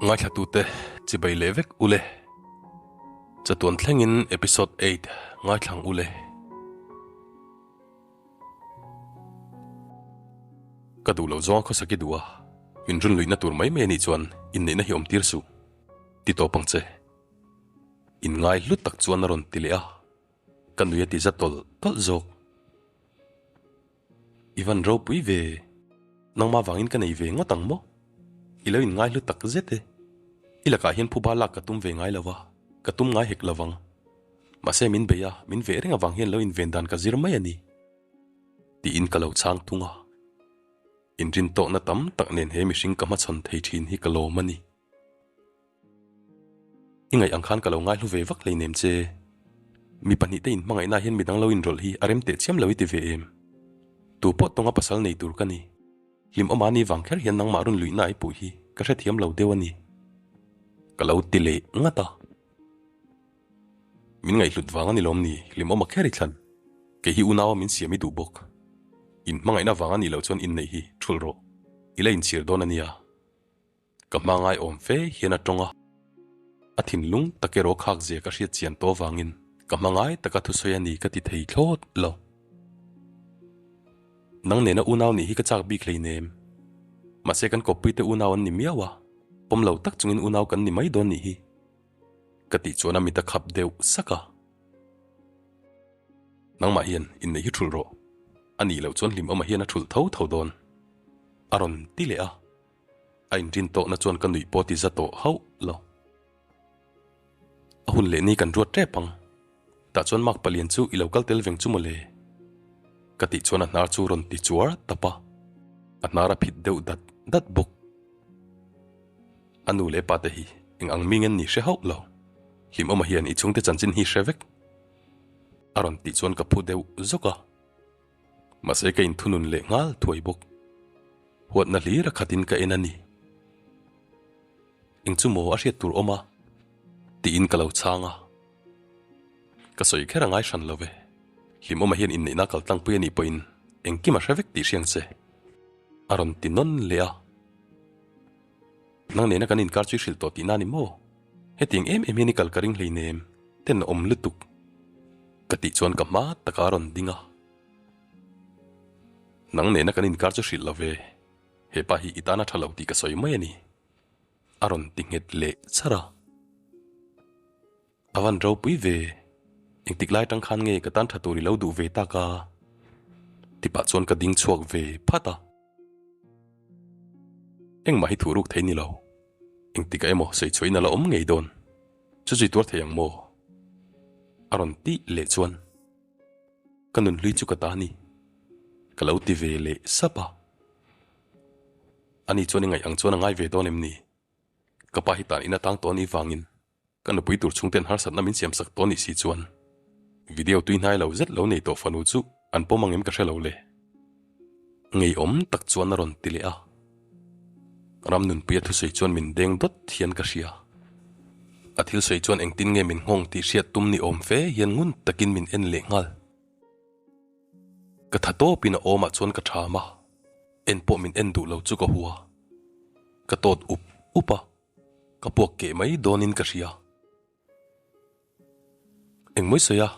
Ngaithlatute chibai leh vek ule. Chatuan thlengin episode 8 ngaithlang ule. Ka duh lo zawnga khawsak i duh a, min run luihna tur mai mai a nih chuan inneihna hi awm tir suh. Ti tawp ang che. Inngai hlu tak chuan a rawn ti leh a, ka nui a ti za tawlh tawlh zawk. I van ropui ve, nangmah vangin ka nei ve ngawt ang maw? I lo inngai hlu tak zet e. I lakah hian phuba lak ka tum ve ngai lo va, ka tum ngai hek lo vang. Mahse min bei a, min veh reng avang hian lo inven dan ka zir mai a ni. Tiin ka lo chhang thung a. Inrin tawhna tam tak nen he mihring ka hmachhawn thei thin hi ka lawm a ni. I ngaih ang khan ka lo ngaihlu ve vak hleinem che. Mi pahnihte inhmangaihna hian midang lo inrawlh hi a rem teh chiam lo i ti ve em? Tu pawh tawnga pasal nei tur ka ni. Hlim awma ni vang kher hian nangmah rawn luihna i puh hi ka hrethiam lo deuh a ni. Ka lo ti leh ngat a. Min ngaihhlut vang a ni lawm ni, hlim awma kher i thlan. Kei hi unaua min siam i duh bawk. Inhmangaihna vang a nih loh chuan inneih hi thulh rawh. I la inchhir dawn a nia. Ka hma ngai awm fe hian a tawng a, a thinlung tak erawh khak zia ka hriat chian tawh avangin ka hma ngai taka thusawi a ni ka ti thei thlawt lo. Nang nena unau nih hi ka chak bik hleinem. Mahse kan kawppuite unau an ni miau a, pawm lo tak chungin unau kan ni mai dawn nih hi. Ka tih chuan a mit a khap deuh sak a. Nangmah hian inneih hi thulh rawh. A nih loh chuan hlimawma hian a thulh tho tho dawn. A rawn ti leh a. A inrin tawhna chuan ka nuih pawh ti za tawh hauh lo. A hun leh ni kan ruat tep ang. Tah chuan Mark palian chu i lo kal tel veng chu mawle. Ka tih chuan a hnar chu rawn ti chuar tap a. A hnar a phit deuh dat dat bawk. A nu leh pa te hi eng ang mi ngen ni hre hauh lo. Hlimawma hian i chhungte chanchin hi hre vek. A rawn tih chuan ka phu deuh zawk a. Mahse ka inthunun leh nghal thuai bawk. Huatna hlir a khatin ka en a ni. Eng chu maw a hriat tur awm a? Tiin ka lo chhang a. Ka sawi kher a ngai hran lo ve. Hlimawma hian inneihna kal tlangpui a nih pawhin engkim a hre vek tih hriang che. A rawn ti nawn leh a. Nang nena kan inkar chu i hrilh tawh tihna a ni maw? Hetiang em em hian i kal ka ring hleinem, tenawm lutuk. Ka tih chuan ka hma taka a rawn ding a. Nang nena kan inkar chu hrilh lo ve, hepa hi i tan a tha lo tih ka sawi mai a ni. A rawn ti nghet leh char a. A van ropui ve, engtik lai tang khan nge ka tan tha tur i lo duh ve tak a? Tipah chuan ka ding chhuak ve phat a. Engmah hi thuruk thei ni lo, engtikah emaw sawichhuahin a la awm ngei dawn. Chu zui tuar thei ang maw? A rawn tih leh chuan ka nun hlui chu ka ta ni. Ka lo ti ve leh sap a. Ani chuan i ngaih ang chuan a ngai ve dawn em ni? Ka pa hi tan in atang tawh anih vangin ka nupui tur chhungten harsatna min siamsak tawh anih si chuan video tui hnai lo zet lo nei tawh fanu chu an pawm ang em ka hre lo le. Ngeiawm tak chuan a rawn ti leh a. Ram nunpuia thusawi chuan min deng dawt hian ka hria. A thil sawi chuan engtin nge min nghawng tih hriat tum ni awm fe hian ngun takin min en leh nghal. Ka tha tawpin a awmah chuan ka tham a, en pawh min en duh lo chu ka hua. Ka tawt up up a, ka puak keh mai dawnin ka hria. Engmawi sawi a,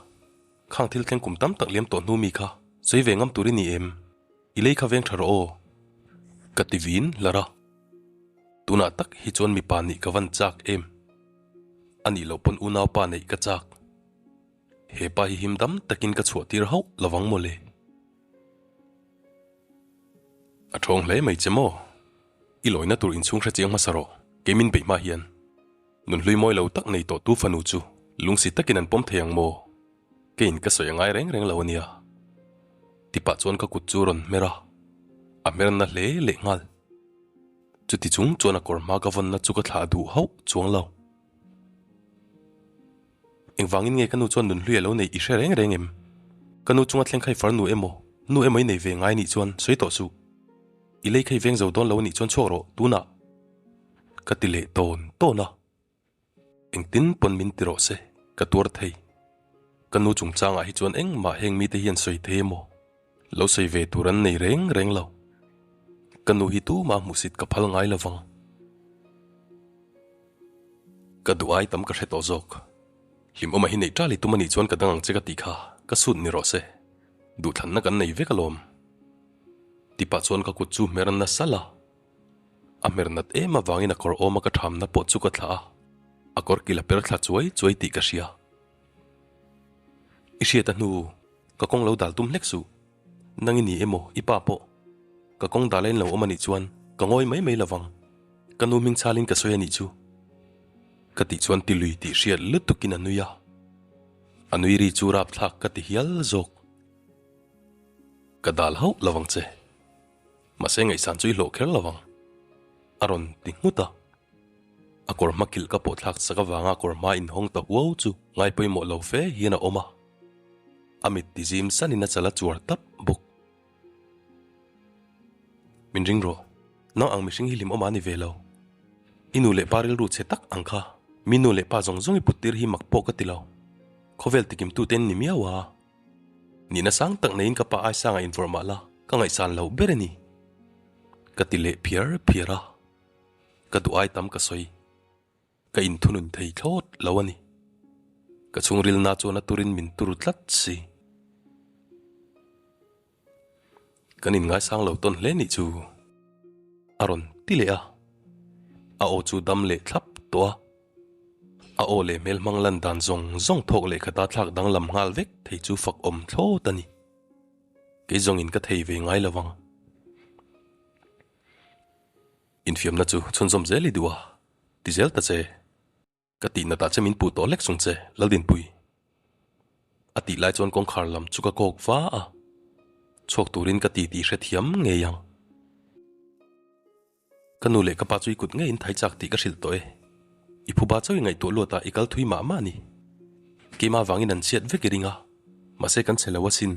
khang thil thleng kum tam tak liam tawh hnu mi kha sawi ve ngam tur i ni em? I lei kha veng tha rawh aw. Ka ti vin hlar a. Tunah tak hi chuan mipa nih ka van chak em? A nih loh pawn unaupa neih ka chak. He pa hi him dam takin ka chhuah tir hauh lovang mawle. A thawng hle mai che maw? I lawina tur inchhung hre chiang hmasa rawh, kei min beih hma hian. Nunhlui mawi lo tak nei tawh tu fanu chu lungsi takin an pawm thei ang maw? Keiin ka sawi a ngai reng reng lo a nia. Tipah chuan ka kut chu rawn hmer a, a hmer na hle leh nghal. Chuti chung chuan a kawr hma ka vawnna chu ka thlah duh hauh chuang lo. Engvangin nge ka nu chuan nunhlui a lo neih i hre reng reng em? Ka nu chunga thleng khai farnu emaw, nu emaw i nei ve ngai nih chuan sawi tawh suh. I lei khai veng zo dawn lo a nih chuan chhuak rawh, tunah. Ka ti leh tawn tawn a. Engtin pawn min ti rawh se, ka tuar thei. Ka nu chungchangah hi chuan engmah heng mite hian sawi thei emaw, lo sawi ve tur an nei reng reng lo. Ka nu hi tumah hmuhsit ka phal ngai lovang. Ka duh ai tam ka hre tawh zawk. Hlimawma hi neih ṭal i tum a nih chuan ka dang ang che ka tih kha ka sut ni rawh se. Duhthlanna kan nei vek alawm. Tipah chuan ka kut chu hmer na salh a. A hmer nat em avangin a kawr awma ka ṭhamna pawh chu ka thlah a, a kawr kil a per thla chuai chuai tih ka hria. I hriat a hnu, ka kawng lo dal tum hlek suh. Nang i ni emaw, i pa pawh. Ka kawng dal a in lo awm a nih chuan ka ngawi mai mai lovang. Ka nu hming chhalin ka sawi a nih chu. Ka tih chuan ti lui tih hriat lutukin a nui a. A nui ri chu rapthlak ka ti hial zawk. Ka dal hauh lovang che. Mahse ngaihsan chu i hlawh kher lovang. A rawn ti nghut a. A kawr hma kilh ka pawh thlak sak avanga a kawr hma inhawng ta huau chu ngai pawimawh lo fe hian a awm a. A mit ti zim sanin a chal a chuar tap bawk. Min ring rawh, nang ang mihring hi hlim awm a ni ve lo. I nu leh pa rilru chhe tak ang kha mi nu leh pa zawng zawng i put tir hi mak pawh ka ti lo. Khawvel tikimtute an ni miau a. Nihna sang tak neiin ka pa aisanga invawrh mah la, ka ngaihsan loh ber a ni. Ka ti leh phiar phiar a, ka duh ai tam ka sawi. Ka inthunun thei thlawt lo a ni. Ka chhungrilna chuan a turin min tur tlat si. Kan inngaisang lo tawn hle nih chu a rawn ti leh a, a aw chu dam leh thlap tawh a, a aw leh hmel hmang lan dan zawng zawng thawk leh khata thlak danglam nghal vek thei chu fak awm thlawt a ni. Kei zawngin ka thei ve ngai lo vang. Infiamna chu chhunzawm zel i duh a, ti zel ta che. Ka tih natah che min puh tawh hlek chung che, Laldinpui. A tih lai chuan kawngkhar lam chu ka kawk va a, chhuak turin ka ti tih hrethiam ngei ang. Ka nu leh ka pa chu i kut ngeiin thai chak tih ka hrilh tawh e. I phuba chauh i ngaihtuah luatah i kal thui mah mah a ni. Keimah vangin an chhiat vek i ring a, mahse kan chhe lo asin.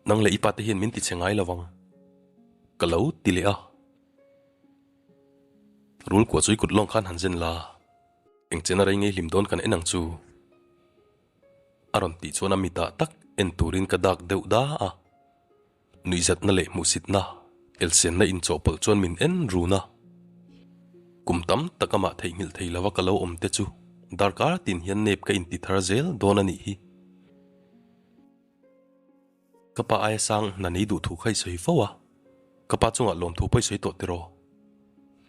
Nang leh i pa te hian min ti chhe ngai lo vang. Ka lo ti leh a. Rul kua chu i kut lawng khan han zen la, eng chena rei ngei hlim dawn kan en ang chu. A rawn tih chuan a mitah tak en turin ka dak deuh da a. Nuihzatna leh hmuhsitna, elsenna inchawhpawlh chuan min en run a. Kum tam tak amah theihnghilh thei lova ka lo awm te chu darkar tin hian nep ka inti thar zel dawn a nih hi. Ka pa aia sang hna nei duh thu kha i sawi fo a, ka pa chungah lawmthu pawh i sawi tawh tiraw?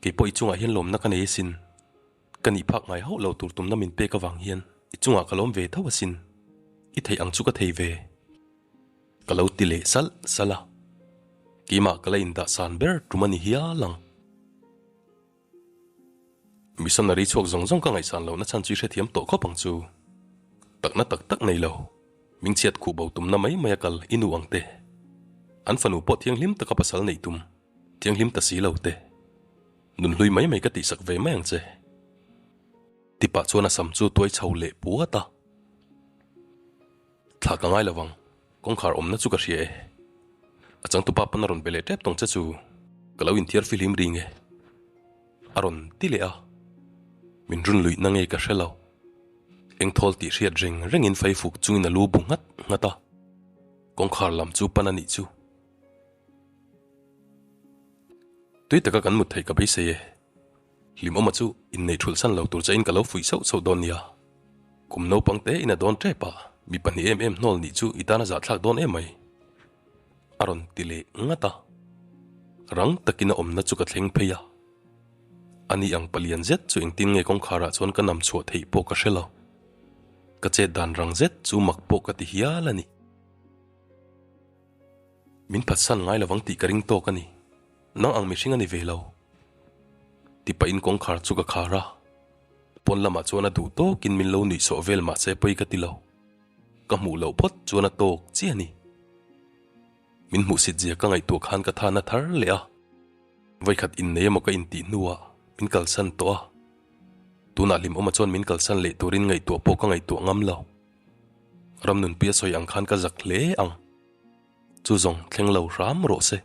Kei pawh i chungah hian lawmna ka nei asin. Ka nih phak ngai hauh lo tur tumna min pek avang hian i chungah ka lawm ve tho asin. I theih ang chu ka thei ve. Ka lo ti leh salh salh a, keimah ka la indah san ber tum a ni hial ang. Missionary chhuak zawng zawng ka ngaihsan lohna chhan chu i hrethiam tawh khawp ang chu. Takna tak tak nei lo. Mingchhiat khuh bo tumna mai mai a kal i nu ang te. An fanu pawh thianghlim taka pasal neih tum, thianghlim ta si lo te. Nunhlui mai mai ka tihsak ve mai ang che. Tipah chuan a sam chu tuai chho leh puat a. Thla ka ngai lo vang, kawngkhar awmna chu ka hria e. A changtupa pawn a rawn be leh tep tawng che chu ka lo inthiar fihlim ring e. A rawn ti leh a, min run luihna nge ka hre lo. Eng thawl tih hriat reng rengin faifuk chungin a lu bu nghat nghat a, kawngkhar lam chu pan a nih chu. Tui taka kan mut theih ka beisei e. Hlimawma chu inneih thulh san lo tur chain ka lo fuih sauh sauh dawn nia. Kum naupang te in a dawn tep a, mi pahnih em em hnawl nih chu i tan a zahthlak dawn em mai. A rawn ti leh ngat a. Rang takin a awmna chu ka thleng phei a. Ani ang palian zet chu engtin nge kawngkhar ah chuan ka nam chhuah theih pawh ka hre lo. Ka chet dan rang zet chu mak pawh ka ti hial a ni. Min phatsan ngai lovang tih ka ring tawk a ni. Nang ang mihring a ni ve lo. Ti pahin kawngkhar chu ka khar a. Pawn lamah chuan a duh tawkin min lo nuih sawh vel mahse pawi ka ti lo. Ka hmuh loh phawt chuan a tawk chiah a ni. Min hmuhsit zia ka ngaihtuah khan ka than a thar leh a. Vawikhat innei emaw ka intih hnuah min kalsan tawh a. Tunah hlimawma chuan min kalsan leh turin ngaihtuah pawh ka ngaihtuah ngam lo. Ramnunpuia sawi ang khan ka zak hle ang. Chu zawng thleng lo hram rawh se.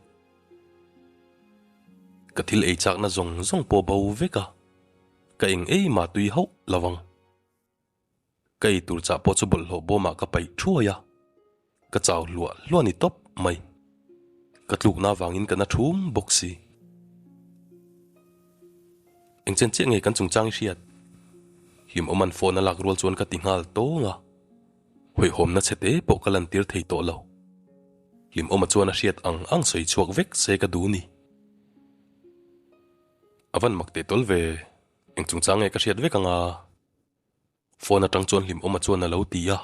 Ka thil ei chakna zawng zawng pawh bo vek a, ka eng ei mah tui hauh lo ang. Ka ei tur chah pawh chu bawlhhlawh bawmah ka paih thuai a, ka chau hluah hluah ni tawp mai. Ka tlukna avangin ka na thum bawk si. Eng chen chiah nge kan chungchang i hriat? Hlimawma'n phone a lak rual chuan ka ti nghal tawng a, hawihhawmna chhe te pawh ka lantir thei tawh lo. Hlimawma chuan a hriat ang ang sawi chhuak vek se ka duh ni. A van mak teh tawl ve, eng chungchang nge ka hriat vek anga? Phone atang chuan Hlimawma chuan a lo ti a,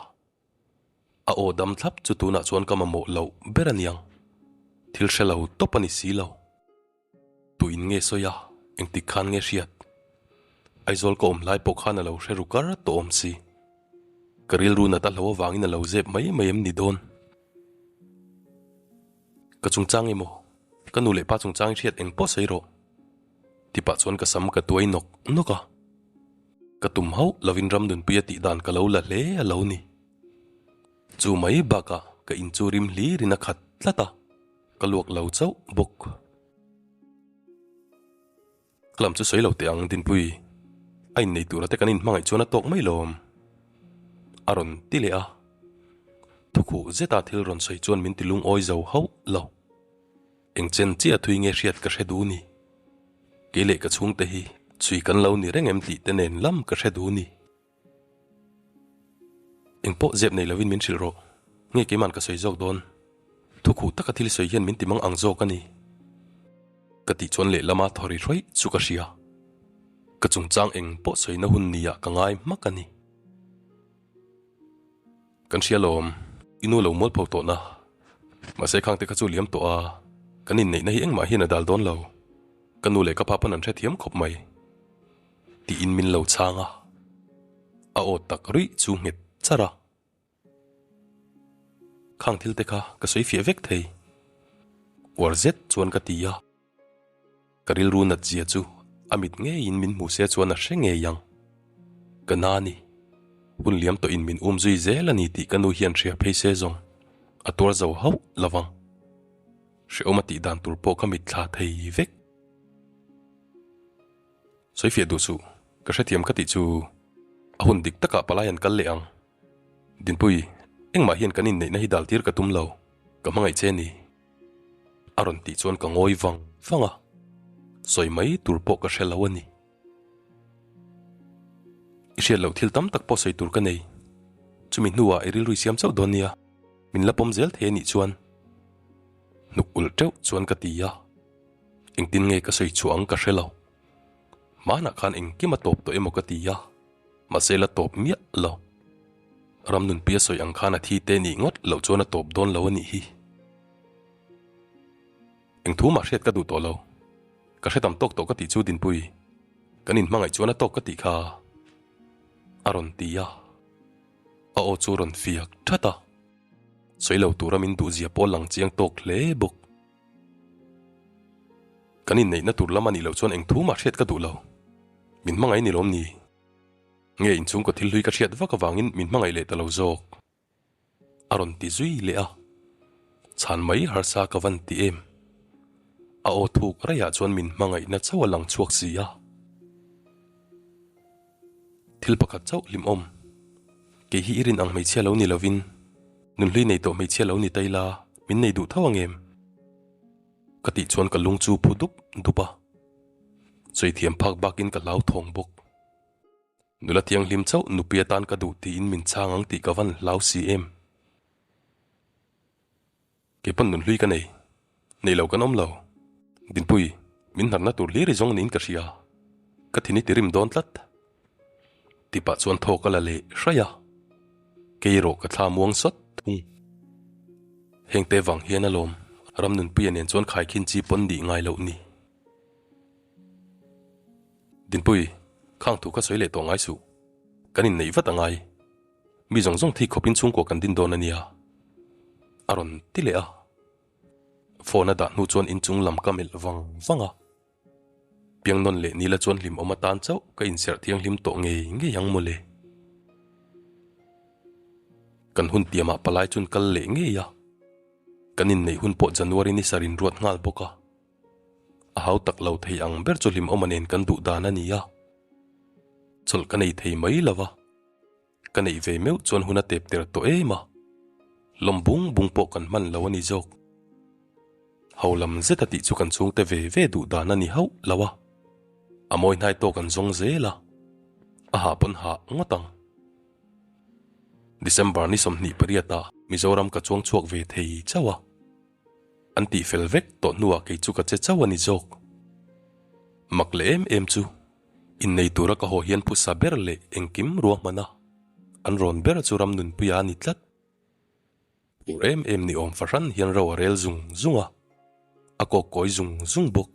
a aw dam thlap chu tunah chuan ka mamawh loh ber aniang, thil hre lo tawp a ni si lo. Tuin nge sawi a, engtik khan nge hriat? Aizawl ka awm lai pawh khan a lo hre ru kar tawh awm si. Ka rilru nat a hlo avangin a lo zep mai mai em ni dawn? Ka chungchang emaw, ka nu leh pa chungchang i hriat eng pawh sawi rawh. Tipah chuan ka sam ka tuai nawk nawk a. Ka tum hauh lovin Ramnunpuia tih dan ka lo la hle a lo ni. Chu mai bakah ka in chu rim hlirin a khat tlat a, ka luak lo chauh bawk. Ka lam chu sawi lo teh ang Dinpui, a innei tura te kan inhmangaih chuan a tawk mai lawm. A rawn ti leh a, thukhuh zeta thil rawn sawi chuan min ti lungawi zo hauh lo. Eng chen chiah thui nge hriat ka hre duh ni? Kei leh ka chhungte hi chhui kan lo ni reng em tih te nen lam ka hre duh ni. Eng pawh zep nei lovin min hrilh rawh. Nge keiman ka sawi zawk dawn? Thukhuh taka thil sawi hian min ti mang ang zawk a ni. Ka tih chuan lehlama thaw ri hruai chu ka hria. Ka chungchang eng pawh sawina hun niah ka ngai hmak a ni. Kan hria lawm, i nu lo mualpho tawhna. Mahse khangte kha chu liam tawh a, kan inneihna hi engmah hian a dal dawn lo. Ka nu leh ka pa pawn an hrethiam khawp mai. Tiin min lo chhang a, a aw tak ruih chu nghet char a. Khang thil te kha ka sawi fiah vek thei. Uar zet chuan ka ti a. Ka rilru nat zia chu a mit ngeiin min hmu se chuan a hre ngei ang. Ka na ni. Hun liam tawhin min um zui zel a ni tih ka nu hian hria phei se zawng a tuar zo hauh lo vang. Hrehawm a tih dan tur pawh ka mit thla thei vek. Sawi fiah duh suh, ka hrethiam ka tih chu a hun dik takah palai an kal leh ang. Dinpui, engmah hian kan inneihna hi dal tir ka tum lo, ka hmangaih che ni. A rawn tih chuan ka ngawi vang vang a, sawi mai tur pawh ka hre lo a ni. I hriat loh thil tam tak pawh sawi tur ka nei, chumi hnuah i rilru i siam chauh dawn nia, min la pawm zel thei a nih chuan. Hnuk ulh teuh chuan ka ti a. Engtin nge ka sawi chhuah ang ka hre lo. Hmanah khan engkim a tawp tawh emaw ka ti a, mahse la tawp miah lo. Ramnunpui a sawi ang khan a thi te nih ngawt loh chuan a tawp dawn lo a nih hi. Eng thu mah hriat ka duh tawh lo. Ka hre tam tawk tawh ka tih chu Dinpui, kan inhmangaih chuan a tawk ka tih kha a rawn ti a, a aw chu a rawn fiak that a, sawi lo tura min duhzia pawh a lang chiang tawk hle bawk. Kan inneihna tur lam a nih loh chuan eng thu mah hriat ka duh lo. Min hmangaih ni lawm ni? Nge inchhungkaw thil hlui ka hriat vak avangin min hmangaih leh ta lo zawk? A rawn ti zui leh a. Chhan mai harsa ka van ti em? A aw thuk raiah chuan min hmangaihna chauh a lang chhuak si a. Thil pakhat chauh hlimawm. Kei hi i rin ang hmeichhia lo ni lovin, nunhlui nei tawh hmeichhia lo ni ta ila, min nei duh tho ang em? Ka tih chuan ka lung chu phu dup dup a. Sawi thiam phak bakin ka hlauthawng bawk. Nula thianghlim chauh nupui atan ka duh tiin min chhang ang tih ka van hlau si em? Kei pawn nunhlui ka nei. Nei lo kan awm lo. Dinpui, min hnarna tur hlir i zawng niin ka hria. Ka thin i ti rim dawn tlat. Tipah chuan thaw ka la leh hraih a. Kei erawh ka thla muang sawt thung. Hengte vang hian alawm Ramnunpuia nen chuan khaikhin chi pawn nih ngai loh ni. Dinpui, khang thu kha sawi leh tawh ngai suh. Kan inneih vat a ngai. Mi zawng zawng thik khawpin chhungkua kan din dawn a nia, a rawn ti leh a. Phone a dah hnu chuan inchung lam ka melh vang vang a. Piang nawn leh nila chuan hlimawm atan chauh ka inserh thianghlim tawh ngei ngei ang mawle. Kan hun tiamah palai chun kal leh ngei a. Kan inneih hun pawh January ni sar inruat nghal bawk a. A hau tak lo thei ang ber chu hlimawma nen kan duh dan a ni a. Chawlh ka nei thei mai lo va. Ka neih ve meuh chuan hun a tep ter tawh em a, lawm bung bung pawh kan hman lo a ni zawk. Ho lam zet a tih chu kan chhungte ve ve duh dan a ni hauh lo a, a mawi hnai tawk an zawng zel a. A hah pawn hah ngawt ang. December ni 28 ah Mizoram ka chuang chhuak ve thei chauh a. An tih fel vek tawh hnuah kei chu ka che chauh a ni zawk. Mak leh em em chu innei tura ka haw hian phusa ber leh engkim ruahman a, an rawn ber chu ram nunpuia a ni tlat. Phur em em ni awm fahran hian ro a rel zung zung a, a kawk kawi zung zung bawk.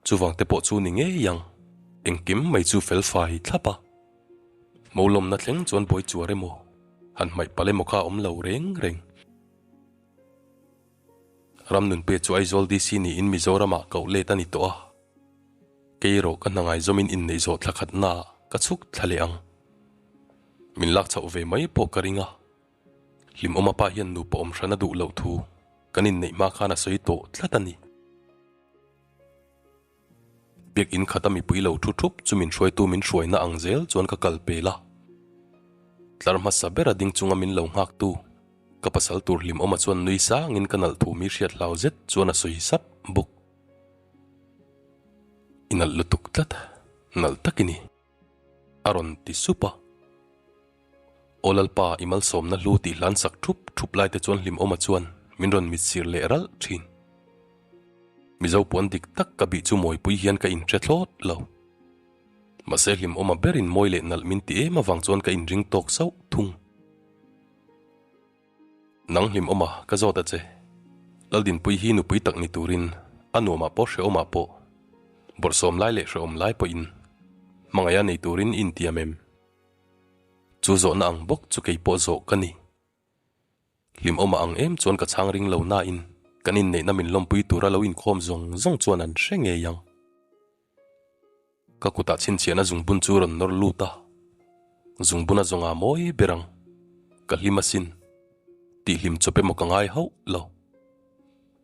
Chuvang te pawh chu ni ngei ang, engkim mai chu fel fai thlap a. Molawmna thleng chuan buai chuar emaw, han hmaih palh emaw kha a awm lo reng reng. Ramnunpuia chu Aizawl DC niin Mizoramah koh let a ni tawh a. Kei erawh ka hna ngaizawmin inneih zawh thla khatnaah ka chhuk thla leh ang. Min lak chhoh ve mai pawh ka ring a. Hlimawma pa hian nupa awm hran a duh loh thu kan inneih hma khan a sawi tawh tlat a ni. Biakinn khata mipui lo thu thup chu min hruaitu min hruaina ang zel chuan ka kal pel a. Tlar hmasa bera ding chunga min lo nghaktu ka pasal tur hlimawma chuan nui sangin ka nalh thu mi hriat hlau zet chuan a sawi sap bawk. I nalh lutuk tlat, nalh tak i ni. A rawn ti sup a. Aw Lalpa, i malsawmna hlu tih hlan sak thup thup lai te chuan hlimawma chuan min rawn mitsir leh ralh thin. Mizo puan dik tak ka bih chu mawipui hian ka inhre thlawt lo. Mahse hlimawma berin mawi leh nalh min ti em avang chuan ka inring tawk sauh thung. Nang hlimawma ka zawt a che. Laldinpui hi nupui tak ni turin a nuamah pawh hrehawmah pawh bawrhsawm lai leh hrehawm lai pawhin hmangaih a nei turin i intiam em? Chu zawhna ang bawk chu kei pawh zawh ka ni. Hlimawma ang em chuan ka chhang ring lo nain kan inneihna min lawmpui tura lo inkhawm zawng zawng chuan an hre ngei ang. Ka kutah chhinchhiahna zungbun chu rawn nawr lut a, zungbun a zawnga mawi ber ang, ka hlim asin, tih hlim chawp emaw ka ngai hauh lo.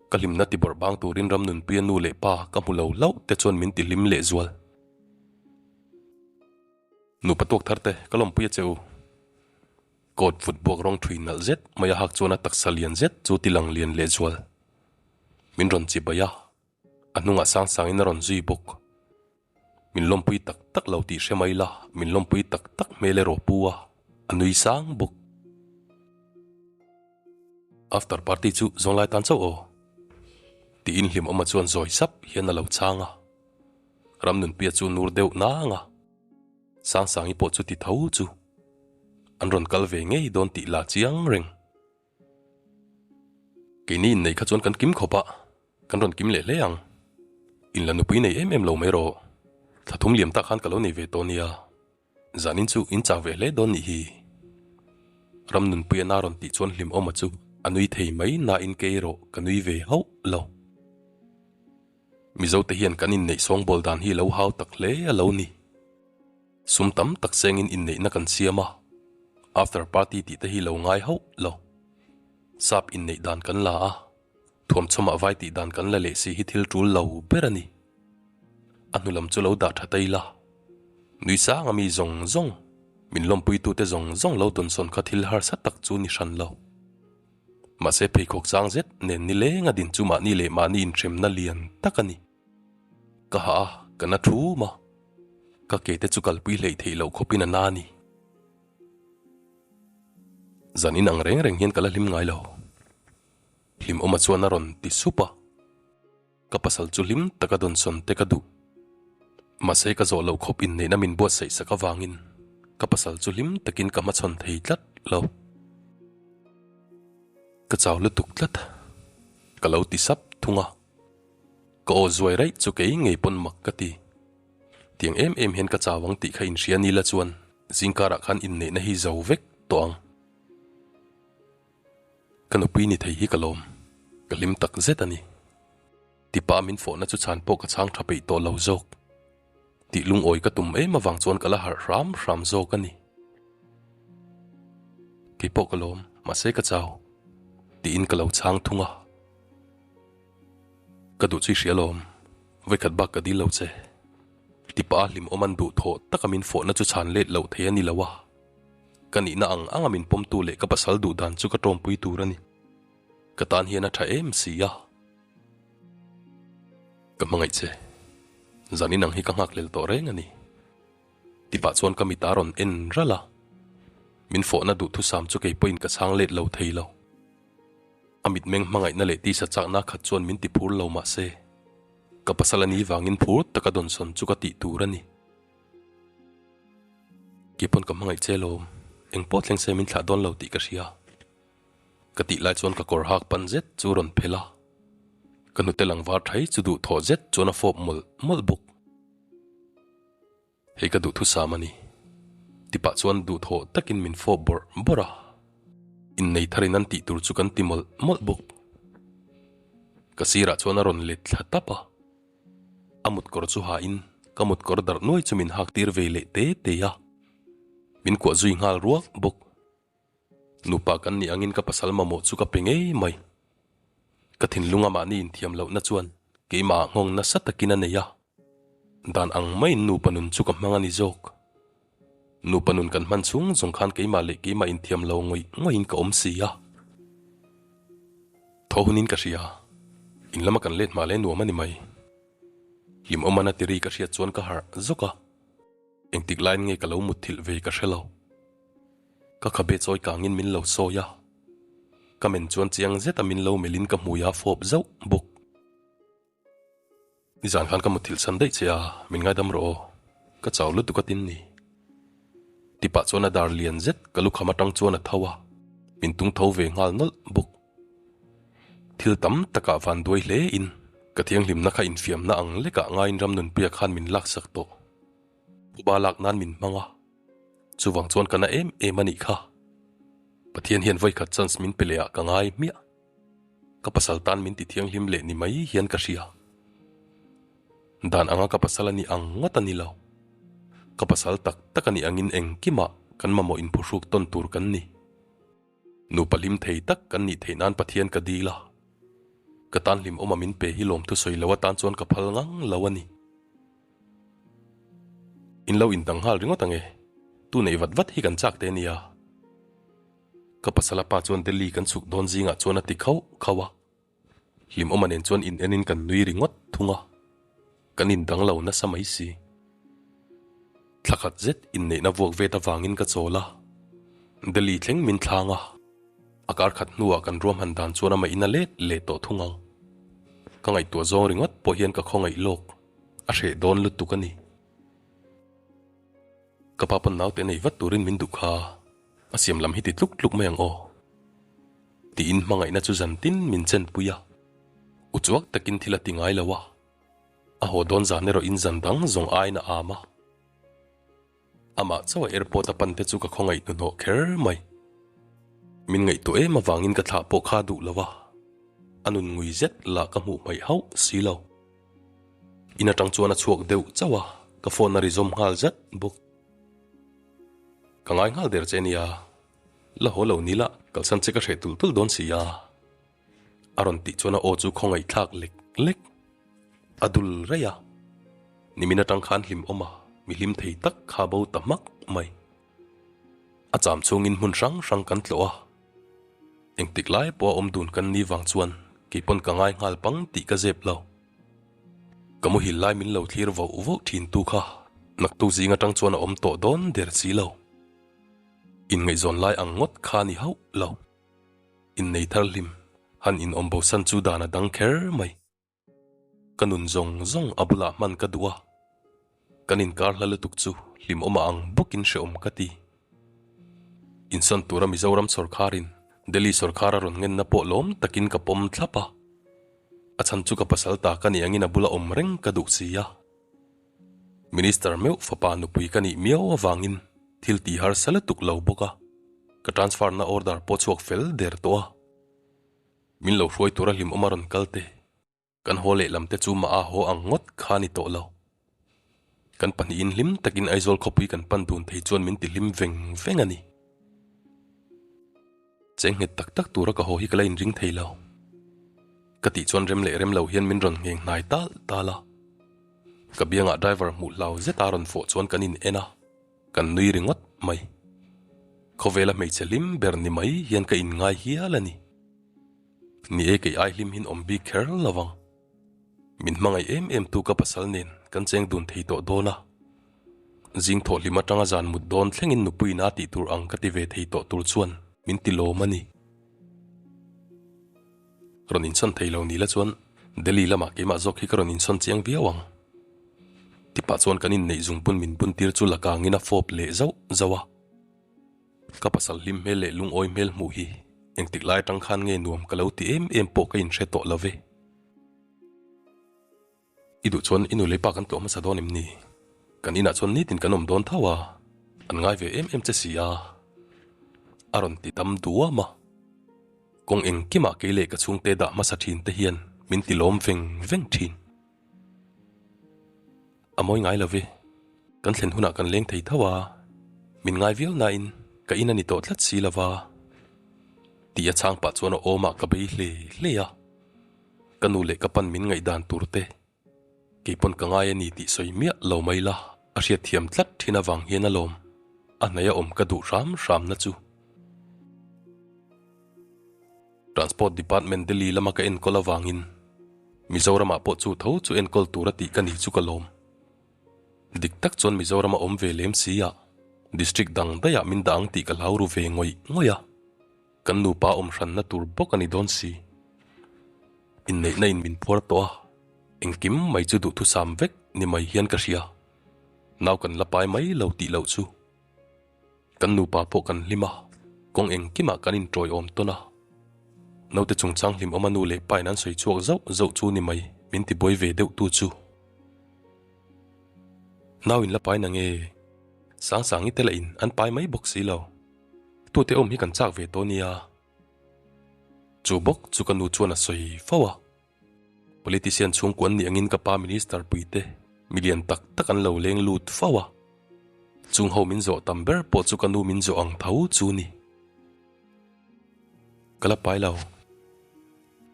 Ka hlimna ti bawrh bang turin Ramnunpuia nu leh pa ka hmu lo hlauh te chuan min ti hlim leh zual. Nupa tuak thar te ka lawmpui a che u. Coat vut buak rawng thui nalh zet mai a hak chuan a taksa lian zet chu ti lang lian leh zual. Min rawn chibai a. A hnungah sang sangin a rawn zui bawk. Min lawmpui tak tak lo tih hre mai la, min lawmpui tak tak hmel erawh pu a, a nui sang bawk. After party chu zawnglai tan chauh aw. Tiin Hlimawma chuan zawi sap hian a lo chhang a. Ramnunpuia chu nur deuh nang a. Sangsangi pawh chu ti tho chu. An rawn kal ve ngei dawn tih la chiang reng. Keini inneih kha chuan kan kim khawp a, kan rawn kim leh hle ang. In la nupui nei em em lo mai rawh. Thla thum liam tak khan ka lo nei ve tawh nia. Zanin chu in chak ve hle dawn nih hi. Ram nunpui a na rawn tih chuan Hlimawma chu a nui thei mai nain kei erawh ka nui ve hauh lo. Mizote hian kan inneih sawngbawl dan hi lo hau tak hle a lo ni. Sum tam tak sengin inneihna kan siam a, after party tih te hi lo ngai hauh lo. Sap inneih dan kan la a, thuamchhawmah vai tih dan kan la leh si hi thil tul lo ber a ni. A hnu lam chu lo dah tha ta ila. Nui sang a mi zawng zawng, min lawmpuitute zawng zawng lo dawnsawn kha thil harsa tak chu ni hran lo. Mahse pheikhawk chang zet nen nileng a din chu mahni leh mahni inhremna lian tak a ni. Ka hah a, ka na thum a. Ka ke te chu kalpui hleih theih loh khawpin a na a ni. Zan in ang reng reng hian ka la hlim ngai lo. Hlimawma chuan a rawn ti sup a. Ka pasal chu hlim taka dawnsawn te ka duh. Mahse ka zawh loh khawp inneihna min buatsaih sak avangin ka pasal chu hlim takin ka hmachhawn thei tlat lo. Ka chau lutuk tlat. Ka lo ti sap thung a. Ka aw zuai raih chu kei ngei pawn mak ka ti. Tiang em em hian ka chau ang tih kha inhria ni la chuan zingkarah khan inneihna hi zo vek tawh ang. Ka nupui ni thei hi ka lawm, ka hlim tak zet a ni. Tipa min fawhna chu chhan pawh ka chhang tha peih tawh lo zawk. Tih lungawi ka tum em avang chuan ka la harh hram hram zawk a ni. Kei pawh ka lawm, mahse ka chau. Tiin ka lo chhang thung a. Ka duh chu i hria lawm, vawikhat bak ka dil lo che. Tipa a hlimawm an duh thawh taka min fawhna chu chhan let loh thei a ni lo a. Ka nihna ang anga min pawmtu leh ka pasal duh dan chu ka tawmpui tur a ni. Ka tan hian a tha em si a. Ka hmangaih che. Zan inang hi ka nghakhlel tawh reng a ni. Tipah chuan ka mit a rawn en ralh a, min fawhna duhthusam chu kei pawhin ka chhang let lo thei lo. A mitmeng hmangaihna leh tisa chakna khat chuan min ti phur lo mah se, ka pasal a ni vangin phur taka dawnsawn chu ka tih tur a ni. Kei pawn ka hmangaih che lawm, engpawh thleng se min thlah dawn lo tih ka hria. Ka tih lai chuan ka kawr hak pan zet chu rawn phelh a, ka hnute lang var thai chu duhthawh zet chuan a fawp mawlh mawlh bawk. Hei ka duhthusam a ni. Tipah chuan duhthawh takin min fawp bawrh bawrh a, innei tharin an tih tur chu kan ti mawlh mawlh bawk. Ka sirah chuan a rawn let thla tap a, a mutkawr chu hain ka mutkawr darh nuai chu min hak tir ve leh te te a, min kuah zui nghal ruak bawk. Nupa kan nih angin ka pasal mamawh chu ka pe ngei mai. Ka thinlunga mahni inthiam lohna chuan keimah nghawng nasa takin a nei a. Dan ang maiin nupa nun chu ka hmang a ni zawk. Nupa nun kan hman chhung zawng khan keimah leh keimah inthiam lo ngawih ngawihin ka awm si a. Thaw hunin ka hria. In lama kan let hma leh nuam a ni mai. Hlimawm a na tiri ka hriat chuan ka harh zawk a. Engtik laiin nge ka lo mutthilh ve ka hre lo. Ka khabe chawi kangin min lo sawi a, ka men chuan chiang zeta min lo melhin ka hmui a fawp zauh bawk. Nizan khan ka mutthilh chhan daih che a, min ngaidam rawh aw, ka chau lutuk a tin ni. Tipah chuan a dar lian zet ka lukham atang chuan a tho a, min tung tho ve nghal nawlh bawk. Thil tam takah van duai hle in ka thianghlimna kha infiamna ang lekah ngaiin Ramnunpuia khan min laksak tawh. Phuba lak nan min hmang a. Chuvang chuan ka na em em a nih kha. Pathian hian vawikhat chance min pe leh ah ka ngai hmiah. Ka pasal tan min ti thianghlim leh ni mai hian ka hria. Dan anga ka pasal a ni ang ngawt a ni lo. Ka pasal tak tak a nih angin engkimah kan mamawh inphuhruk tawn tur kan ni. Nupa hlim thei tak kan nih theih nan Pathian ka dil a. Ka tan hlimawma min pe hi lawmthu sawi lo atan chuan ka phal ngang lo a ni. In lo indang nghal ringawt ang e, tu neih vat vat hi kan chak te nia. Ka pasal a pa chuan Delhi kan chhuk dawn zingah chuan a ti khauh khauh a, hlimawma nen chuan in enin kan nui ringawt thung a, kan indang lo nasa mai si. Thla khat zet inneihna vuak vet avangin ka chawl a, Delhi thleng min thlang a. A kar khat hnuah kan ruahman dan chuan amah in a let leh tawh thung ang. Ka ngaihtuah zawng ringawt pawh hian ka khawngaih lawk, a hreh dawn lutuk a ni. Ka pa pawn naute nei vat turin min duh kha, a siam lam hi ti tluk tluk mai ang aw. Tiin hmangaihna chu zan tin min chenpui a, uchuak takin thil a ti ngai lo a, a haw dawn zan erawh in zan dang zawng aiin a am a. Amah chauh a airport a pan te chu ka khawngaih hnuhnawh kher mai. Min ngaihtuah em avangin ka thlah pawh kha duh lo a, a nun ngui zet lah ka hmuh hmaih hauh si lo. In atang chuan a chhuak deuh chauh a, ka phone a ri zawm nghal zat bawk. Ka ngai nghal der che nia, la haw lo ni lah kalsan che ka hreh tulh tulh dawn si a. A rawn tih chuan a aw chu khawngaih thlak lek lek a dul raih a, nimin atang khan hlim awm a, mi hlim thei tak kha bo ta hmak mai. A cham chhungin hmun hrang hrang kan tlawh a, engtik lai pawh a awm dun kan ni vang chuan keipawn ka ngai nghal pang tih ka zep lo. Ka muhil lai min lo thlir voh voh thin tu kha naktuk zing atang chuan a awm tawh dawn der si lo. Inngaihzawn lai ang ngawt kha ni hauh lo. Innei thar hlim, han inawm bosan chu dan a dang kher mai. Ka nun zawng zawng a bulah hman ka duh a, kan inkar hla lutuk chu hlimawm a ang bawkin hrehawm ka ti. Insawn tura Mizoram sawrkharin Delhi sawrkhar a rawn ngenna pawh lawm takin ka pawm thlap a, a chhan chu ka pasal ta ka nih angin a bula awm reng ka duh si a. Minister meuh fapa nupui ka nih miau avangin thil tih harsa lutuk lo bawk a, ka transfer na order pawh chhuak fel der tawh a. Min lo hruai tura hlimawm a rawn kal te, kan haw lehlam te chu mah a haw ang ngawt kha ni tawh lo. Kan pahnihin hlim takin Aizawl khawpui kan pan dun thei chuan min ti hlim veng veng a ni. Cheng nghet tak tak tura ka haw hi ka la inring thei lo. Ka tih chuan rem leh rem lo hian min rawn ngheng hnai tal tal a. Ka biangah driver hmuh hlau zeta rawn fawh chuan kan in en a, kan nui ringawt mai. Khawvela hmeichhe hlim ber ni mai hian ka inngai hial a ni. Ni e kei ai hlim hin awm bik kher lo vang. Min hmangaih em em tu ka pasal nen kan cheng dun thei tawh dawn a. Zing thawh hlim atanga zan mut dawn thlengin nupuiin a tih tur ang ka ti ve thei tawh tur chuan min ti lawm a ni. Rawn insawn thei lo ni la chuan Delhi lamah keimah zawk hi ka rawn insawn chiang viau ang. Tipah chuan kan inneih zungbun min bun tir chu la kangin a fawp leh zauh zauh a. Ka pasal hlim hmel leh lungawi hmel hmuh hi engtik lai atang khan nge nuam ka lo ti em em pawh ka inhre tawh lo ve. I duh chuan i nu lei pa kan tlawh hmasa dawn em ni? Kan inah chuan nitin kan awm dawn tho a, an ngai ve em em che si a, a rawn ti dam duam a. Kawng engkimah kei leh ka chhungte dah hmasa thin te hian min ti lawm veng veng thin. A mawi ngai lo ve, kan thlen hunah kan leng thei tho a, min ngai viau nain ka in a ni tawh tlat si lo va, tih a chhang pah chuan a awmah ka bei hle hle a. Ka nu leh ka pan min ngaihdan tur te keipawn ka ngai a ni tih sawi miah lo mai la, a hriatthiam tlat thin avang hian alawm a hnaih a awm ka duh hram hram na chu. Transport Department Delhi lama ka enkawl avangin Mizoramah pawh chu tho chu enkawl tur a tih ka ni chu ka lawm. Dik tak chuan Mizoram a awm ve lem si a, District dang daihah min dah ang tih ka hlau ru ve ngawih ngawih a. Kan nupa awm hranna tur bawk a ni dawn si. Inneihna in min phuar tawh a, engkim mai chu duhthusam vek ni mai hian ka hria. Nau kan la pai mai lo tih loh chu. Kan nupa pawh kan hlim a, kawng engkimah kan inṭawiawm tawn a. Naute chungchang hlimawma nu leh pain an sawi chhuak zauh zauh chu ni mai min tibuai ve deuh tu chu. Nau in la pai na nge? Sangsangi te lah in an pai mai bawk si lo. Tute awm hi kan chak ve tawh nia. Chu bawk chu ka nu chuan a sawi fo a. Politician chhungkua an nih angin ka pa minister puite milian tak tak an lo leng lut fo a. Chung ho min zawh tam ber pawh chu ka nu min zawh ang tho chu ni. Ka la pai lo.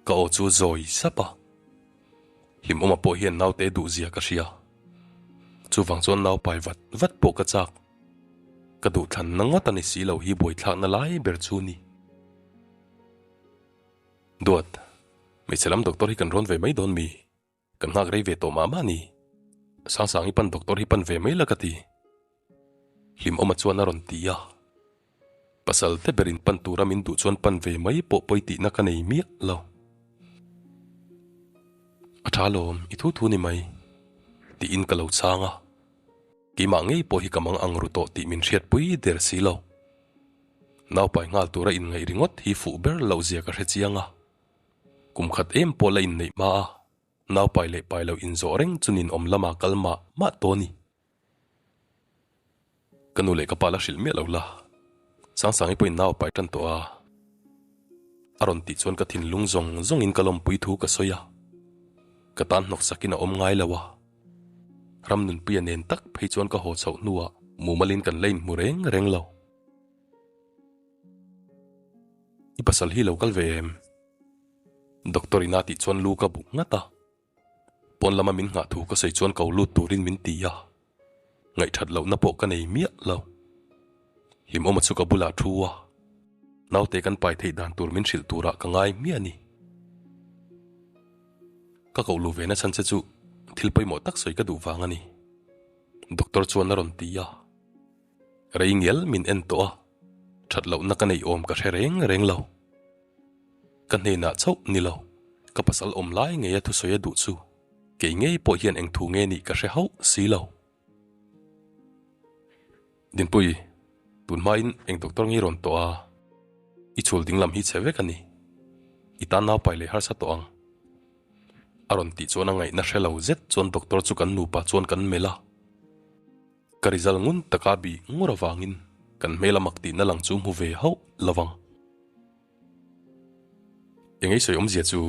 Ka aw chu zawi sap a. Hlimawma pawh hian naute duhzia ka hria. Chuvang chuan nau pai vat vat pawh ka chak. Ka duhthlanna ngawt a ni si lo hi buaithlakna lai ber chu ni. Duat, hmeichhe lam doctor hi kan rawn ve mai dawn mi? Kan nghak rei ve tawh mah mah ni. Sangsangi pan doctor hi pan ve mai la ka ti. Hlimawma chuan a rawn ti a. Pasal te berin pan tura min duh chuan pan ve mai pawh pawi tihna ka nei miah lo. A tha lawm, i thu thu ni mai, tiin ka lo chhang a. Keimah ngei pawh hi ka mang ang ru tawh tih min hriatpui der si lo. Naupai nghal tura inngaih ringawt hi fuh ber loh zia ka hre chiang a. Kum khat em pawh la inneih hma a, naupai leh pai lo inzawh reng chu ninawm lama kal mah mah tawh a ni. Ka nu leh ka pa la hrilh miah lo la, Sangsangi pawhin nau a pai tan tawh a. A rawn tih chuan ka thinlung zawng zawngin ka lawmpui thu ka sawi a. Ka tan hnawk sakin a awm ngai lo a. Ram nunpuia nen tak phei chuan ka haw chhoh hnuah mumalin kan la inhmu reng reng lo. I pasal hi lo kal ve em? Doctor in a tih chuan lu ka bu nghat a. Pawn lama min nghah thu ka sawi chuan ko lut turin min ti a. Ngaihthat lohna pawh ka nei miah lo. Hlimawma chu ka bulah thu a, naute kan pai theih dan tur min hrilh turah ka ngai miah a ni. Ka koh luh ve na chhan che chu thil pawimawh tak sawi ka duh vang a ni. Doctor chuan a rawn ti a. Rei ngial min en tawh a, that lohna ka neih awm ka hre reng reng lo. Ka hnenah chauh ni lo, ka pasal awm lai ngeia thusawi a duh chu kei ngei pawh hian eng thu nge nih ka hre hauh si lo. Dinpui, tun hmain eng doctor nge i rawn tawh a? I chhul dinglam hi chhe vek a ni. I tan naupai leh harsa tawh ang. A rawn tih chuan a ngaihna hre lo zet chuan doctor chu kan nupa chuan kan melh a. Ka result ngun taka bih ngur avangin kan hmel a mak tihna lang chu hmu ve hauh lo vang. Eng ei sawi awmzia chu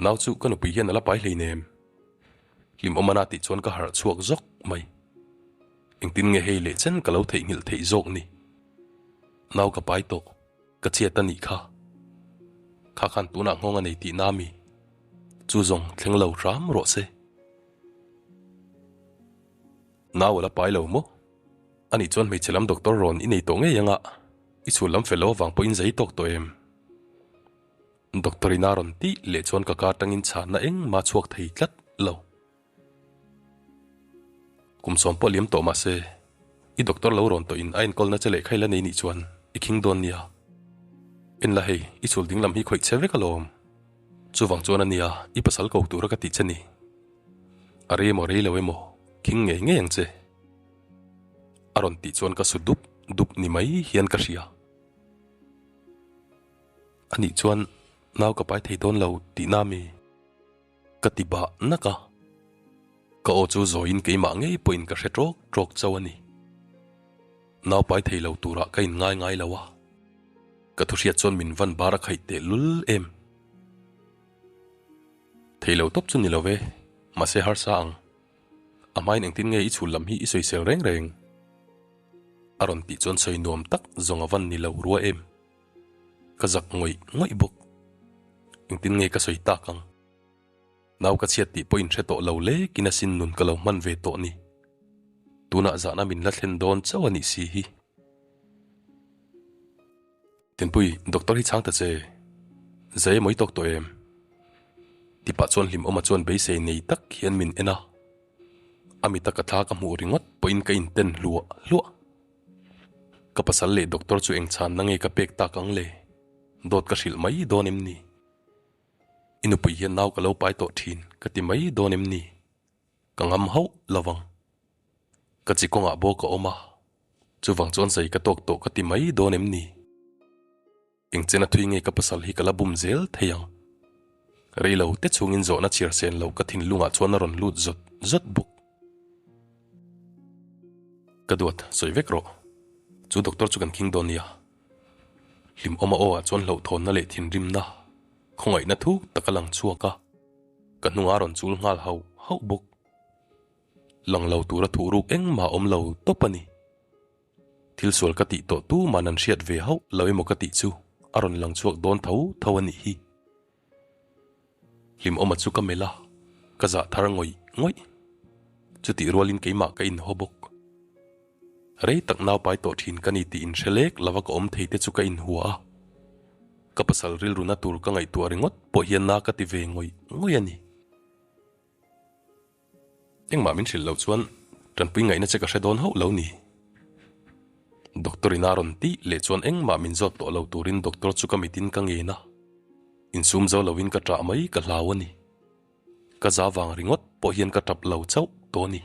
nau chu ka nupui hian a la pai hleinem. Hlimawm a na tih chuan ka harh chhuak zawk mai. Engtin nge hei leh chen ka lo theihnghilh theih zawk ni? Nau ka pai tawh, ka chhiat a nih kha. Kha khan tunah nghawng a nei tihna mi? Chu zawng thleng lo hram rawh se. Nau a la pai lo maw? Anih chuan hmeichhe lam doctor rawn i nei tawh ngei anga i chhul lam fel lo avang pawhin zai tawk tawh em? Doctor in a rawn tih leh chuan ka ka atangin chhanna engmah chhuak thei tlat lo. Kum sawm pawh liam tawh mahse, i doctor lo rawn tawhin a enkawlna che lehkha i la nei nih chuan i khing dawn nia. En la hei, i chhul ding lam hi khawih che vek alawm. Chuvang chuan a nia, i pasal ko tura ka tih che ni. A rei emaw rei lo emaw, khing ngei ngei ang che. A rawn tih chuan ka su dup dup ni mai hian ka hria. Anih chuan nau ka pai thei dawn lo tihna mi? Ka ti bah nak a, ka aw chu zawiin keimah ngei pawhin ka hre ṭawk ṭawk chauh a ni. Nau pai thei lo turah ka inngai ngai lo a, ka thuhriat chuan min van bar a khaih teh lul em. Thei lo tawp chu ni lo ve, mahse harsa ang. A hmain engtin nge i chhul lam hi i sawisel reng reng? A rawn tih chuan sawi nuam tak zawng a van ni lo rua em. Ka zak ngawih ngawih bawk. Engtin nge ka sawi tak ang? Nau ka chhiat tih pawh inhre tawh lo lekin asin nun ka lo hman ve tawh ni. Tunah zahna min la thlen dawn chauh a nih si hi. Tinpui, doctor hi chhang ta che. Zai emaw i tawk tawh em? Tipah chuan Hlimawma chuan beisei nei tak hian min en a. A mita ka thla ka hmuh ringawt pawhin ka inten hluah hluah. Ka pasal leh doctor chu eng chhanna nge ka pek tak ang le? Dawt ka hrilh mai dawn em ni? I nupui hian nau ka lo pai tawh thin ka ti mai dawn em ni? Ka ngam hauh lo vang. Ka chi kawngah bawk a awm a, chuvang chuan zai ka tawk tawh ka ti mai dawn em ni? Engchen a thui nge ka pasal hi ka la bum zel thei ang? Rei lo te chungin zawhna chhiar sen lo ka thinlungah chuan a rawn lut zawt zawt bawk. Ka duat, sawi vek rawh. Chu doctor chu kan khing dawn nia. Hlimawma aw ah chuan hlauhthawnna leh thinrimna, khawngaihna thuk tak a lang chhuak a, ka hnungah a rawn chul nghal hauh hauh bawk. Lang lo tura thuhruk engmah a awm lo tawp a ni. Thil sual ka tih tawh tu man an hriat ve hauh lo emaw ka tih chu a rawn lang chhuak dawn tho tho a nih hi. Hlimawma chu ka melh a, ka zah thar ngawih ngawih. Chutih rualin keimah ka inhaw bawk. Rei tak nau pai tawh thin ka ni tih inhre lek lova ka awm thei te chu ka inhua a. Ka pasal rilruna tur ka ngaihtuah ringawt pawh hian na ka ti ve ngawih ngawih a ni. Engmah min hrilh loh chuan tanpui ngaihna che ka hre dawn hauh lo ni. Doctor in a rawn tih leh chuan engmah min zawt tawh lo turin doctor chu ka mitin ka ngen a, insum zo lovin ka ṭah mai ka hlau a ni. Ka za vang ringawt pawh hian ka ṭap lo chauh tawh a ni.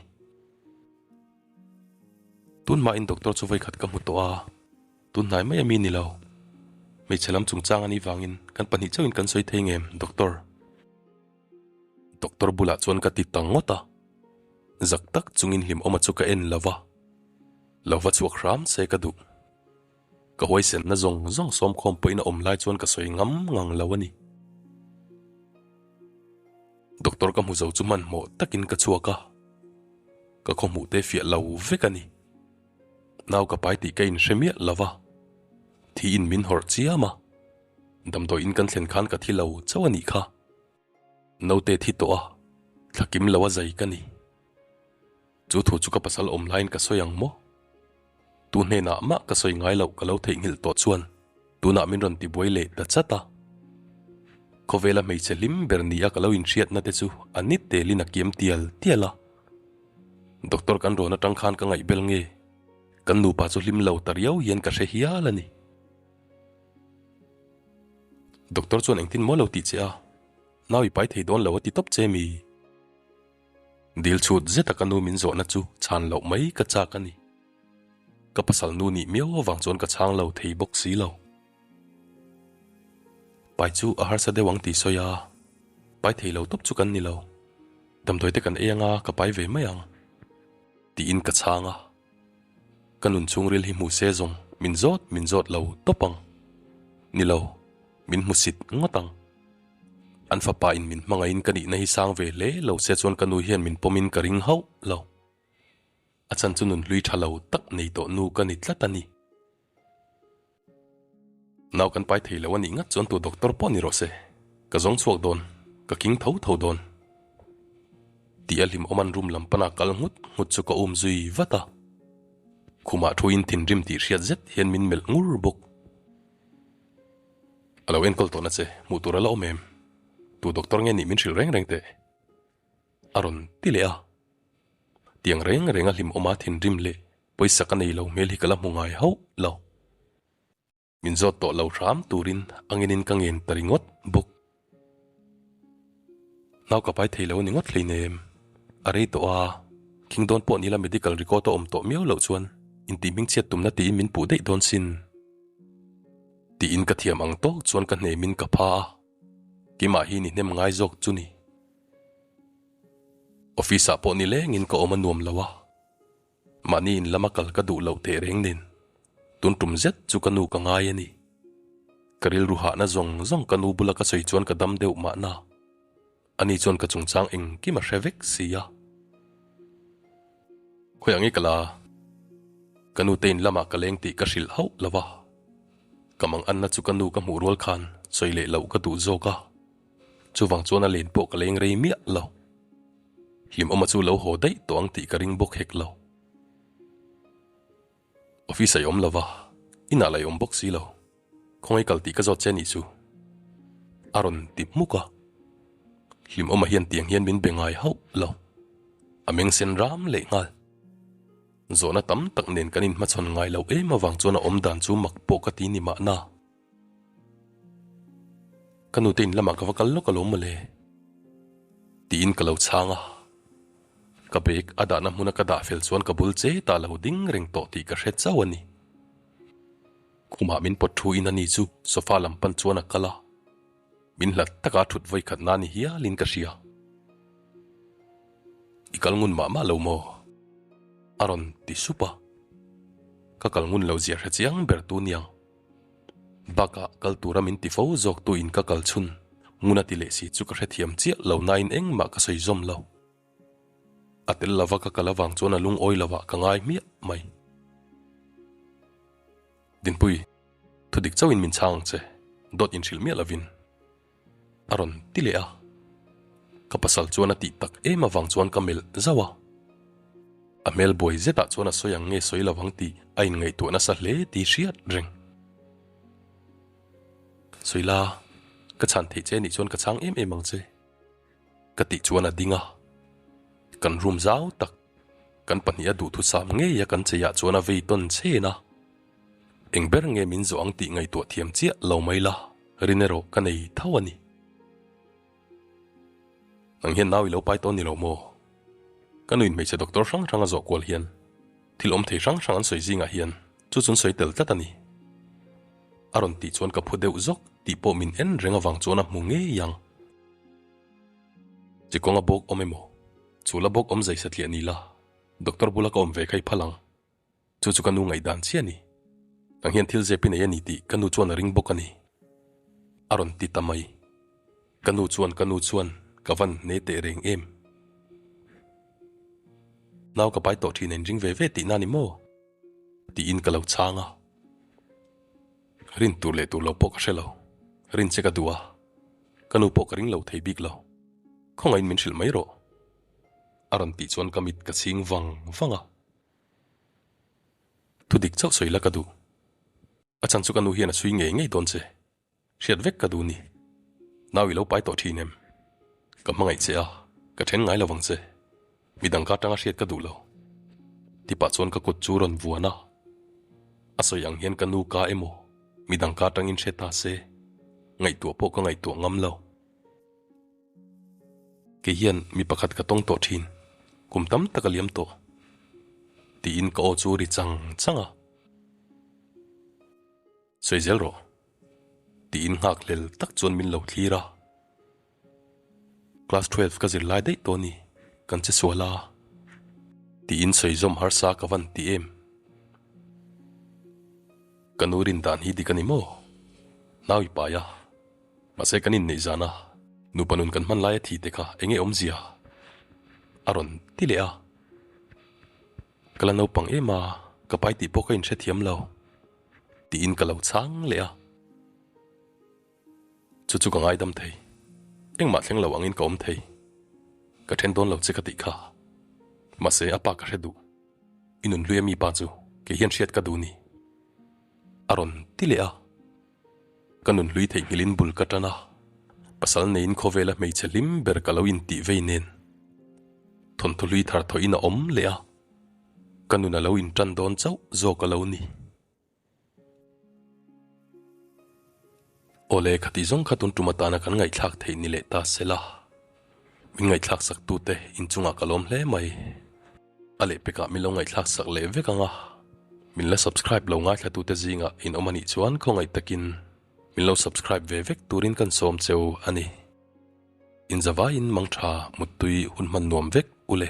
Tun hmain doctor chu vawikhat ka hmu tawh a, tun hnai mai a mi ni lo. Hmeichhe lam chungchang a nih vangin kan pahnih chauhin kan sawi thei ngem, doctor. Doctor bulah chuan ka ti ta ngawt a, zak tak chungin Hlimawma chu ka en lo va, lo va chhuak hram se ka duh. Ka huaisenna zawng zawng sawmkhawm pawhin a awm lai chuan ka sawi ngam ngang lo a ni. Doctor ka hmu zo chu hmanhmawh takin ka chhuak a, ka khawhmuh te fiah lo vek a ni. Nau ka pai tih ka inhre miah lo va, thiin min hawrh chiam a. Damdawi in kan thlen khan ka thi lo chauh a nih kha. Naute thi tawh a, thla kim lo a zai ka ni. Chu thu chu ka pasal awm laiin ka sawi ang maw? Tu hnenah mah ka sawi ngai loh ka lo theihnghilh tawh chuan tunah min rawn tibuai leh ta chat a. Khawvela hmeichhe hlim ber nia ka lo inhriatna te chu a ni telin a kiam tial tial a. Doctor kan rawn atang khan ka ngaihbel nge? Kan nupa chu hlim lo ta riau hian ka hre hial a ni. Doctor chuan engtin maw lo tih che a, nau i pai thei dawn lo a ti tawp che mi? Dil chhut zeta ka nu min zawhna chu chhan loh mai ka chak a ni. Ka pasal nu nih miau avang chuan ka chhang lo thei bawk si lo. Pai chu a harsa deuh ang tih sawi a, pai thei lo tawp chu kan ni lo. Damdawi te kan ei anga ka pai ve mai ang tiin ka chhang a. Ka nun chhungril hi hmu se zawng min zawt min zawt lo tawp ang. Ni lo, min hmu sit ngawt ang. An fapa in min hmangaihin ka nihna hi sang ve hle lo se chuan ka nu hian min pawmin ka ring hauh lo. A chhan chu nun hlui tha lo tak nei tawh nu ka ni tlat a ni. Nau kan pai thei lo a nih ngat chuan tu doctor pawh ni rawh se, ka zawng chhuak dawn, ka king tho tho dawn. Tih a hlimawm an room lam pana kal nghut nghut chu ka um zui vat a. Khumah thuin thinrim tih hriat zet hian min melh ngur bawk. A lo enkawl tawhna che, hmuh tur a la awm em? Tu doctor nge nih min hrilh reng reng teh? A rawn ti leh a. Tiang reng reng a hlimawma thinrim leh pawisa ka nei lo hmel hi ka la hmu ngai hauh lo. Min zawt tawh lo hram turin a ngenin ka ngen ta ringawt bawk. Nau ka pai thei lo a ni ngawt hleinem. A rei tawh a, khing dawn pawh nila medical record a awm tawh miau loh chuan intih hmingchhiat tumna tiin min puh daih dawn sin. Tiin ka thiam ang tawk chuan ka hnemin ka pha a, keimah hi ni hnem ngai zawk chu ni. Office ah pawh nilengin ka awm a nuam lo a, mahni in lama kal ka duh loh teh reng nen tun tum zet chu ka nu ka ngai a ni. Ka rilru hahna zawng zawng ka nu bula ka sawi chuan ka dam deuh mahna, ani chuan ka chungchang engkim a hre vek si a. Khawi ang i ka la? Ka nu te in lamah ka leng tih ka hrilh hauh lo va, ka mang anna chu ka nu ka hmuh rual khan sawi leh loh ka duh zawk a. Chuvang chuan a len pawh ka leng rei miah lo. Hlimawma chu lo haw daih tawh ang tih ka ring bawk hek lo. Office a i awm lo va, inah lah i awm bawk si lo. Khawngaih kal tih ka zawt che nih chu. A rawn ti hmuk a. Hlimawma hian tiang hian min be ngai hauh lo. A meng sen ram leh nghal. Zawhna tam tak nen kan inhmachhawn ngai loh em avang chuan a awm dan chu mak pawh ka ti ni mahna. Ka nute in lamah ka va kal lawk alawm mawle tiin ka lo chhang a, ka bag a dahna hmuna ka dah fel chuan ka bul che ta lo ding reng tawh tih ka hre chauh a ni. Khumah min pawt thu in ani chu sofa lam pan chuan a kal a, min hlat taka thut vawi khat na ni hialin ka hria. I kal ngun mah mah lo maw? A rawn ti sup a, ka kal ngun lo zia hre chiang ber tu niang. Bakah kal tura min ti fo zawk tu in ka kal chhun ngun a ti leh si chu ka hrethiam chiah lo nain engmah ka sawi zawm lo. A tel lova ka kal avang chuan a lungawi lovah ka ngai hmiah mai. Dinpui, thu dik chauhin min chhang ang che, dawt inhrilh miah lovin. A rawn ti leh a, ka pasal chuan a tih tak em avang chuan ka melh zauh a. A hmel buai zetah chuan a sawi ang nge sawi lo ang tih a inngaihtuah nasa hle tih hriat reng. Sawi la, ka chhan theih che nih chuan ka chhang em em ang che, ka tih chuan a ding a. Kan room zau tak, kan pahniha duhthusam ngeia kan cheiah chuan a vei tawn chen a. Eng ber nge min zawh ang tih ngaihtuah thiam chiah lo mai la, rin erawh ka nei tho a ni. Nang hian nau i lo pai tawh ni lo maw? Ka nuin hmeichhe doctor hrang hrang a zawh kual hian thil awm thei hrang hrang an sawi zingah hian chu chun sawi tel tlat a ni. A rawn tih chuan ka phu deuh zawk tih pawh min en reng avang chuan a hmu ngei ang. Chi kawnga bawk awm emaw? Chula bawk awm zai satliah ni la, doctor bula ka awm ve kha i phal ang. Chu chu ka nu ngaihdan chiah a ni. Nang hian thil zep i nei a ni tih ka nu chuan a ring bawk a ni. A rawn ti ta mai. Ka nu chuan ka nu chuan ka van hne teh reng em. Nau ka pai tawh thin a inring ve ve tihna a ni maw? Tiin ka lo chhang a. Rin tur leh tur lo pawh ka hre lo. Rin che ka duh a. Ka nu pawh ka ring lo thei bik lo. Khawngaihin min hrilh mai rawh. A rawn tih chuan ka mit ka chhing vang vang a. Thu dik chauh sawi la ka duh. A chhan chu ka nu hian a chhui ngei ngei dawn che. Hriat vek ka duh ni. Nau i lo pai tawh thin em? Ka hmangaih che a, ka then ngai lo vang che. Midang ka atanga hriat ka duh lo. Tipah chuan ka kut chu rawn vuan a. A sawi ang hian ka nu ka emaw midang ka atangin hre ta se, ngaihtuah pawh ka ngaihtuah ngam lo. Kei hian mi pakhat ka tawng tawh thin, kum tam tak a liam tawh. Tiin ka aw chu ri chang chang a. Sawi zel rawh. Tiin nghak hlel tak chuan min lo thlir a. Class 12 ka zir lai daih tawh a ni, kan che sual a. Tiin sawi zawm harsa ka van ti em. Ka nu rin dan hi dik a ni maw? Nau i pai a. Mahse kan inneih zan a, nupa nun kan hman laia thi te kha eng nge awmzia? A rawn ti leh a. Ka la naupang em a, ka pai tih pawh ka inhrethiam lo tiin ka lo chhang leh a. Chu chu ka ngaidam thei, engmah thleng lo angin ka awm thei. Ka then dawn lo che ka tih kha. Mahse a pa ka hre duh. I nunhlui a mi pa chu kei hian hriat ka duh ni. A rawn ti leh a. Ka nunhlui theihnghilhin bul ka tan a, pasal neiin khawvela hmeichhe hlim ber ka lo intih vei nen. Thawnthu hlui thar thawhin a awm leh a, ka nun a lo inṭan dawn chauh zawk a lo ni. Awle, khati zawng kha tun tum atana kan ngaihthlak theih ni leh ta se la. Min ngaihthlak sak tute inchungah ka lawm hle mai. A lehpekah min lo ngaihthlak sak leh vek ang a, min la subscribe lo ngaithla tute zingah in awm a nih chuan khawngaih takin min lo subscribe ve vek turin kan sawm cheu a ni. Inzavaiin mangtha muttui hun hman nuam vek ule.